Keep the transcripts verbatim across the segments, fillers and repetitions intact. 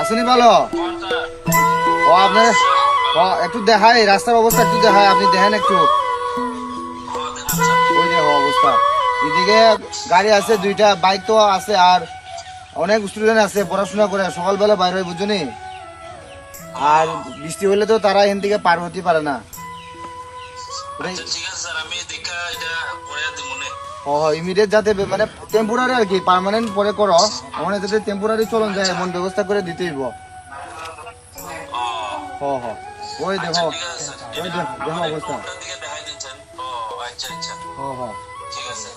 আসেনি ভালো? ও, আপনি, ও, একটু দেখাই, রাস্তার অবস্থা একটু দেখাই, আপনি দেখেন একটু। ওই দেখো অবস্থা, এদিকে গাড়ি আছে দুইটা, বাইক তো আছে, আর অনেক স্টুডেন্ট আছে পড়াশোনা করে, সকালবেলা বাইর হয়, বুঝছো নি? আর বৃষ্টি হলে তো তারা এখান থেকে পার হতে পারে না। ওটাই। আচ্ছা, ঠিক আছে স্যার, আমি দেখা এটা করে দিব নে। হ, হ, ইমিডিয়েট যাতে বে-, মানে টেম্পোরারি আর কি, পার্মানেন্ট পরে করো, মানে যাতে টেম্পোরারি চলন যায় এমন ব্যবস্থা করে দিতে হইব। হ, হ, ওই দেখো, আচ্ছা, ঠিক আছে স্যার। ওই দেখো, দেখো অবস্থা। কোনটার দিকে দেখাই দিচ্ছেন? ও, আচ্ছা, আচ্ছা। হ, হ। ঠিক আছে।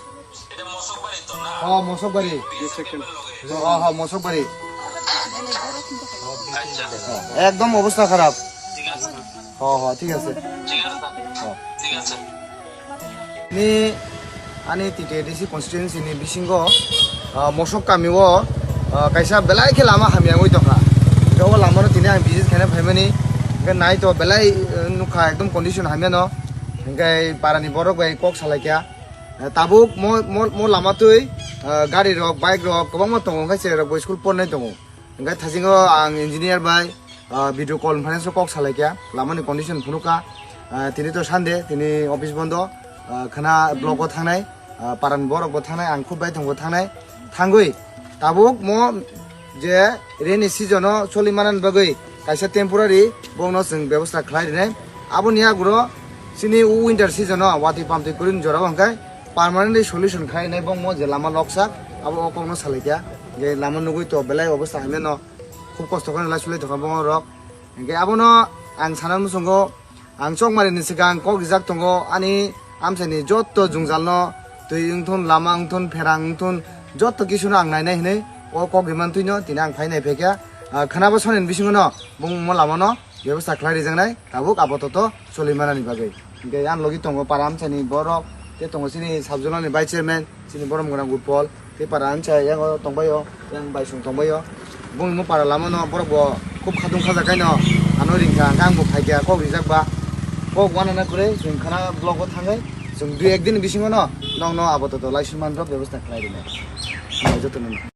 এটা মশকবাড়ি তো না? হ, মশকবাড়ি। হ, হ, মশকবাড়ি। আচ্ছা। একদম অবস্থা খারাপ। ঠিক আছে। হ, হ, ঠিক আছে। ঠিক আছে। হ। ঠিক আছে। Ni ani T T A D C constituency ni bisingo, ah, mosok kami o, ah, kaisa belai khe lama hamya wngwi tongkha. Hingke o lama no tini ang visit khaina phaimani, hingke nai to belai, eh, nukha ekdom condition hamya no. Hingke para ni borok bai kok salai kha. Eh, tabuk mo, mo, mo lama twi, ah, gari rok, bike rok kwbangma tongo, hingke cherai rok bo school pornai tongo. Hingke thasingo ang engineer bai, ah, video conference o kok salai kha, lama ni condition phunuk kha. Ah, tini to Sunday, tini office bondo, ah, khana block o thangnai, ah, paran borok bo thangnai, ang khub bai thang bo thangnai, thangwi tabuk mo je rainy season o choli manani bagwi kaisa temporary bongno chwng bebosta khlai rinai. Aboni agro chini winter season o watwi pamtwi kwrwini jora o hwnkhe permanently solution khlai nai bongmo je lama loksak abo o kokno salai kha. Je lama nugwi to belai obosta hamya no khub kosto khe lai sulai tongkha bongorok. Hingke abono ang sana muchungo, ang chokmari ni swkang kok rijak tongo ani amchaini jotto jwngjal no, twi wngthun, lama wngthun, pherang wngthun, jotto kisu no ang nainai hinwi o kok rimani twino tini ang phainai phaikha. Ah, khwnabo sonini bisingo no bongmo lama no bebosta khlai rijaknai, tabuk apatot choli manani bagwi. Hingke yang logi tongo para amchaini borok, tei tongo chini sub zonal ni vice chairman, chini borom gwnang Utpol, tei para amchai yang o tongbaio, yang baisong tongbaio. Bongni mo para lama no borok bo khub khatung khajak kaino ano ringkha, hingke ang bo phaikha kok rijak ba. Kok wanana kwrwi chwng khana block o thangwi chwng dui ek din bisingo no nokno apatot lai sumani rok bebosta khlai rinai. Jotono no.